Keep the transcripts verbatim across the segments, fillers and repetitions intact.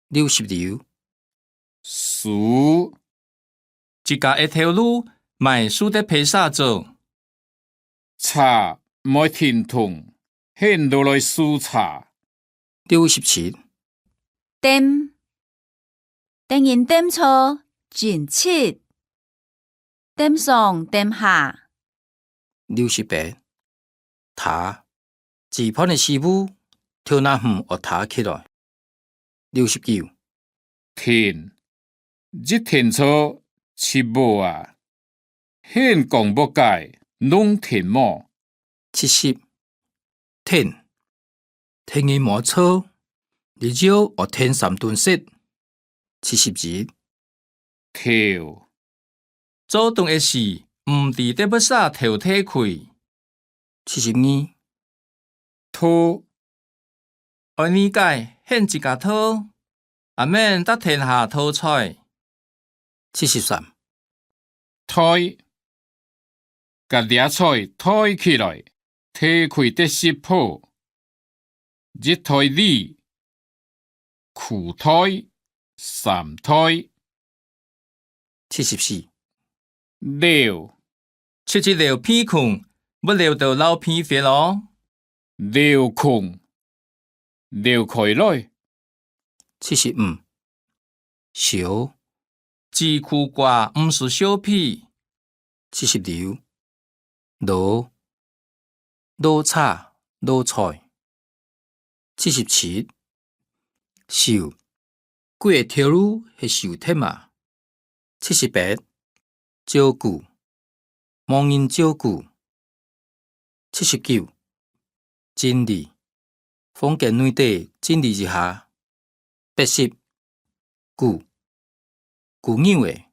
六十六。樹。自家个頭路，毋使得別儕做。車毋會停動，係人落來駛車。六十七。踮。 得人踮坐，真直。踮上踮下。六十八。跈。煮飯个師傅，頭那罨愛跈起來。六十九。停。一停坐，就無啊！ 係人講無解，弄停無？七十。停。停人無坐，你就愛停三頓食。七十一。頭。做東个時，毋知得別儕頭低佢。七十二。 討。愛理解，係人自家討，也免在天下討菜。七十三。袋。共這菜袋起來，提去得食飽。一袋梨， 褲袋、衫袋。七十四。撩。七七撩鼻空，會撩到漏鼻血哦。撩空，撩開來。七十五。削。煮苦瓜毋使削皮。七十六。 挼。挼茶、挼菜。七十七。愁。鬼个頭路係愁忒嘛。七十八。照顧。無人照顧。七十九。整理。 房間內底整理一下。八十。牯。牯牛仔，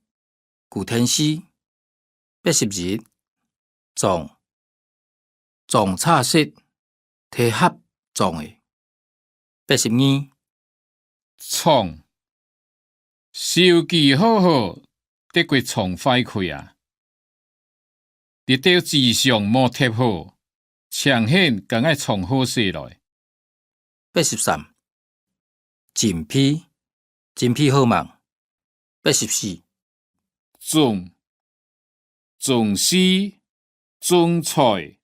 牯田氏。八十一。撞。撞茶室，提盒撞个。八十二。撞。手機好好，得過撞壞佢啊！ 這兜紙箱無貼好，請你共𠊎藏好勢來。八十三。準備，準備好吂？八十四。種。種時，種菜，